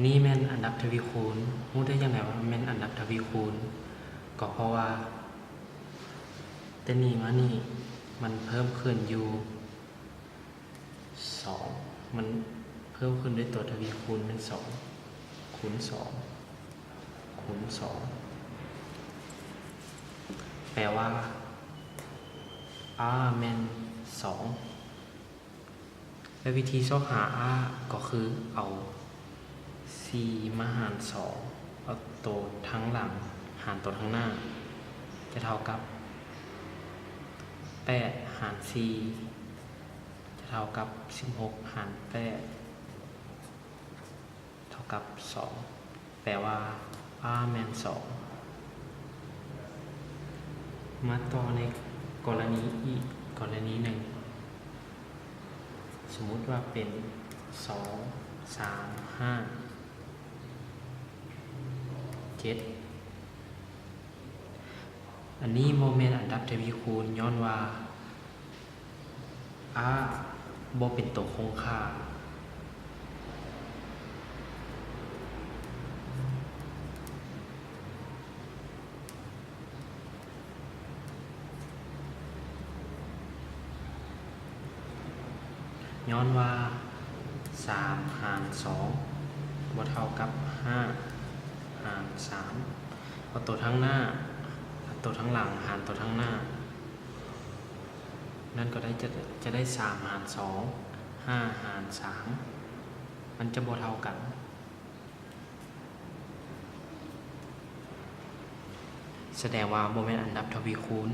ນີ້ແມ່ນອັນດັບທະວີຄູນ. ຮູ້ໄດ້ຈັ່ງໃດວ່າມັນແມ່ນອັນດັບທະວີຄູນ? ກໍເພາະວ່າແຕ່ນີ້ມານີ້ມັນເພີ່ມຂຶ້ນຢູ່ສອງ, ມັນເພີ່ມຂຶ້ນດ້ວຍຕົວທະວີຄູນແມ່ນສອງ ຄູນສອງ ຄູນສອງ ແປວ່າ R ແມ່ນສອງ. ແລະ ວິທີຊອກຫາ R ກໍຄືເອົາສີ່ມາຫານສອງ, ເອົາໂຕທາງຫຼັງຫານໂຕທາງໜ້າ ຈະເທົ່າກັບແປດຫານສີ່ ຈະເທົ່າກັບສິບຫົກຫານແປດ ເທົ່າກັບສອງ ແປວ່າ R ແມ່ນສອງ. ມາຕໍ່ໃນກໍລະນີອີກກໍລະນີໜຶ່ງ. ສົມມຸດວ່າເປັນ ສອງ ສາມ ຫ້າ ເຈັດ. ອັນນີ້ບໍ່ແມ່ນອັນດັບທະວີຄູນ ຍ້ອນວ່າ R ບໍ່ເປັນຕົວຄົງຄ່າ. ຍ້ອນວ່າສາມຫານສອງບໍ່ເທົ່າກັບຫ້າຫານສາມ. ເອົາໂຕທາງໜ້າ ເອົາໂຕທາງຫຼັງຫານໂຕທາງໜ້າ ນັ້ນກໍໄດ້ ຈະ ຈະໄດ້ສາມຫານສອງ ຫ້າຫານສາມ ມັນຈະບໍ່ເທົ່າກັນ. ສະແດງວ່າບໍ່ແມ່ນອັນດັບທະວີຄູນ.